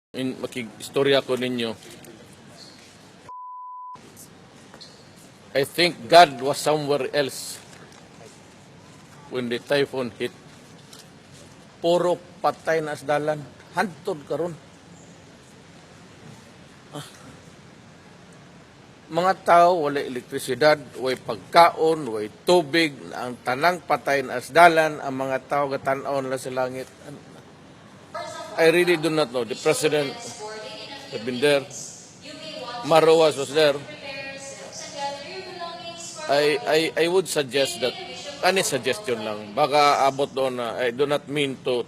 In makig-istorya ko ninyo. I think God was somewhere else when the typhoon hit. Puro patay na asdalan. Hantod karon. Ah. Mga tao, walay elektrisidad, walay pagkaon, walay tubig, ang tanang patay na asdalan, ang mga tao gatan-aw nila sa langit. I really do not know. The president had been there. Mar Roxas was there. I would suggest that, ani suggestion lang, baka abot doon na. I do not mean to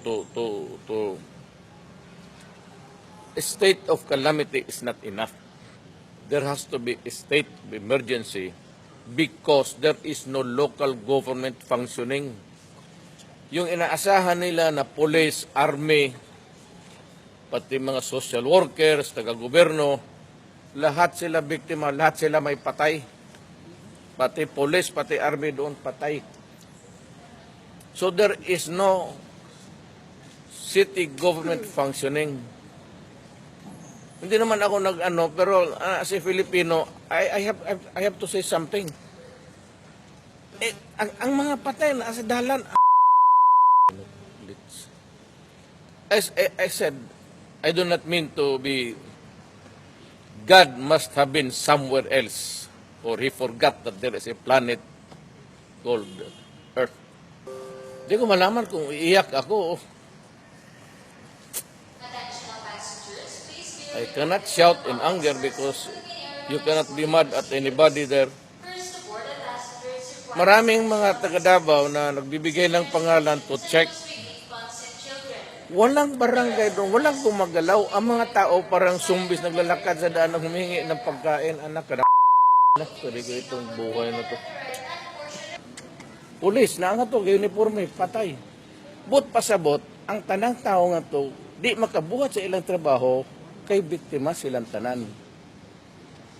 a state of calamity is not enough. There has to be a state of emergency because there is no local government functioning. Yung inaasahan nila na police, army, pati mga social workers, taga-gobyerno, lahat sila biktima, lahat sila may patay. Pati police, pati army doon patay. So there is no city government functioning. Hindi naman ako nag-ano, pero as a Filipino, I have to say something. Eh, ang mga patay na sa dalan. As I said, I do not mean to be. God must have been somewhere else or he forgot that there is a planet called Earth. Di ko malaman kung iiyak ako. I cannot shout in anger because you cannot be mad at anybody there. Maraming mga taga Davao na nagbibigay ng pangalan to check. Walang barangay doon, walang gumagalaw. Ang mga tao, parang zombies, naglalakad sa daan na humingi ng pagkain. Anak ka na. Sabi ko, itong buhay na to. Pulis na nga to, uniforme, patay. Buot pasabot, ang tanang tao nga to, di makabuhat sa ilang trabaho, kay biktima silang tanan.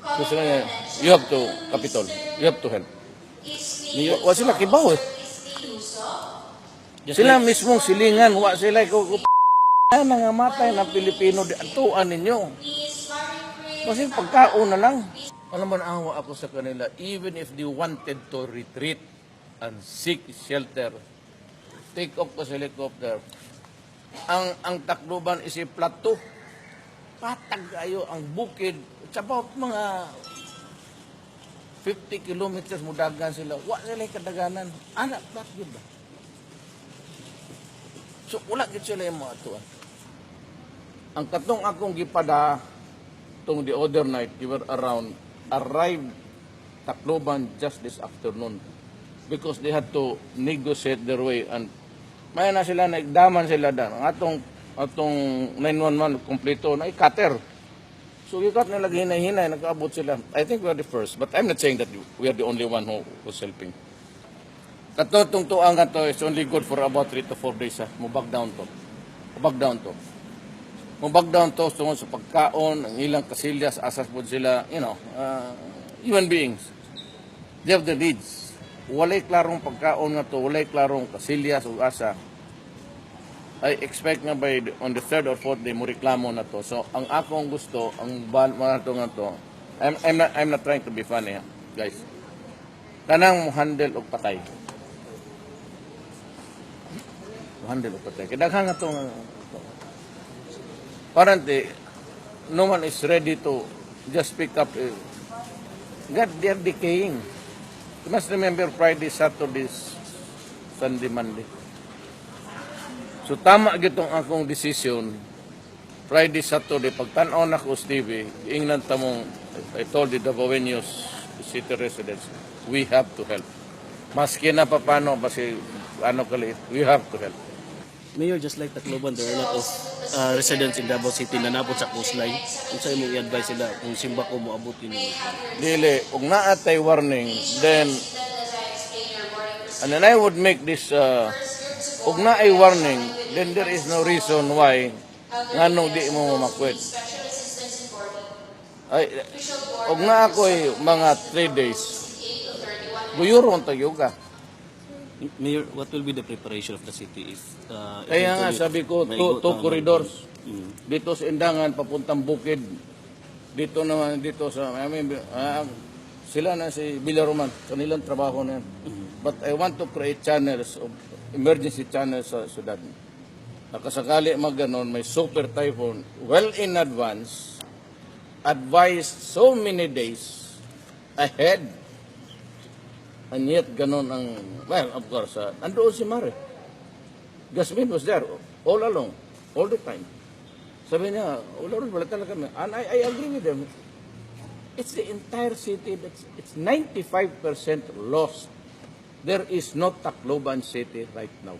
So sila nga, you have to, Capitol, you have to help. Wa sila kibaw eh. Just Sila like, mismong silingan, wa sila ko nangamatay ng Pilipino di atuan ninyo. Kasi pagkaon na lang. Alam mo, naawa ako sa kanila, even if they wanted to retreat and seek shelter, take off ko sa helicopter. Ang Tacloban is a plateau. Patag ayo ang bukid. It's about mga 50 kilometers mudagan sila. Wa sila kadaganan. Anak, flat gyud ba? So, wala gid sila yung mga atuan. Ang katong akong gipada tong the other night, we were around, arrived Tacloban just this afternoon because they had to negotiate their way and may na sila, naigdaman sila dan. Ang atong 911 kompleto na cutter. So gikat nila hinay-hinay, nakaabot sila. I think we are the first, but I'm not saying that we are the only one who was helping. Kato tong tuang nga to is only good for about 3 to 4 days ha. Mo back down to. Mo back down to. Mo back down to tungod sa pagkaon, ang ilang kasilyas, asas pod sila, human beings. They have the needs. Walay klarong pagkaon nga to, walay klarong kasilyas o asa. I expect nga on the third or fourth day mo reklamo na to. So ang akong gusto, ang bal mga to nga to, I'm not trying to be funny, ha, guys. Kanang mo handle og patay. Mo handle og patay. Kay daghan nga to nga apparently no one is ready to just pick up. God, they are decaying. You must remember Friday, Saturday, Sunday, Monday. So tama gitong akong decision. Friday, Saturday, pagtan-aw na ko sa TV, ingnan ta mong, I told the Davaoeños, the city residents, we have to help. Maski na pa paano, basi ano kaliit, we have to help. Mayor, just like Tacloban, there are a lot of residents in Davao City na napod sa coastline. Unsa imong i-advise sila kung simba ko moabot yun? Dili, kung naa tay warning, then, and then I would make this, kung naay warning, then there is no reason why nganong di mo mamakwit. Ay, og naa ko'y mga 3 days, guyuron tayo ka. Mayor, what will be the preparation of the city if Kaya nga eventually sabi ko, may two na corridors. Dito sa Indangan, papuntang Bukid. Dito naman, dito sa, I mean, sila na si Villaroman, kanilang trabaho na yan. But I want to create channels, of emergency channels sa syudad. Nakasakali mag ganon, may super typhoon, well in advance, advised so many days ahead. And yet, ganon ang, well, of course, andoon si Mare. Gasmin was there all along, all the time. Sabi niya, "Wala rin, wala talaga kami." And I agree with them. It's the entire city, it's 95% lost. There is no Tacloban City right now.